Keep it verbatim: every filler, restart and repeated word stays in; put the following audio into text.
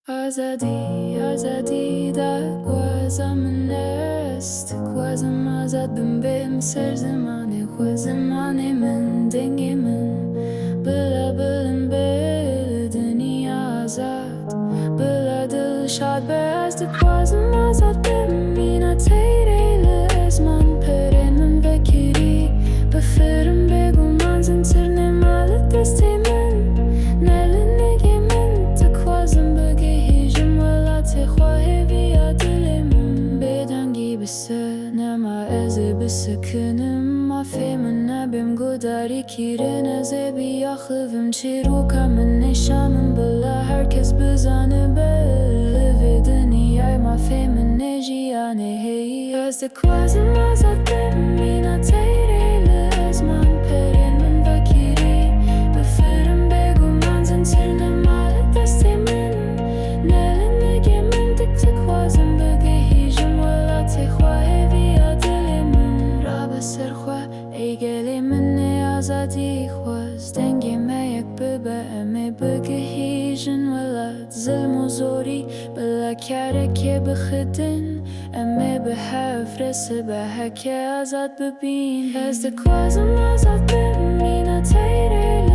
Azadî, azadî daxwaza min e. Ez dixwazim azad bim, bêm ser zimanê xwe. Zimanê min, dengê min. Bila bilind be, li dinya azad. Bila dilşad be. Ez dixwazim azad bim, mîna teyrê li ezman perên min vekirî. Bifirim bêguman, zincir nema li destê min. Ne li nigê min, dixwazim bigihîjim welatê xwe, hêviya dilê min. Bêdengî bi ser nema, ez ê bisikinim. Mafê min nebêm gudarî kirin, ez ê biaxivim çîroka min nêşanin, bila her kes bizanibe li vê dinyayê mafê min ê jiyanê heye. Ez dixwazim azad bim, mîna teyrê li ezman perên min vekirî. Bifirim bêguman, zincir nema li destê min. Ne li nigê min, dixwazim bigihîjim welatê xwe, hêviya dilê min. Rabe ser xwe, ey gelê min ê azadî xwaz. Dengê me yek bibe, em ê bigihîjin welat. Zilm û zorî bila karekê bixidin. Em ê bi hev rê sibe heke azad bibîn. Ez dixwazim azad bim, mîna teyrê li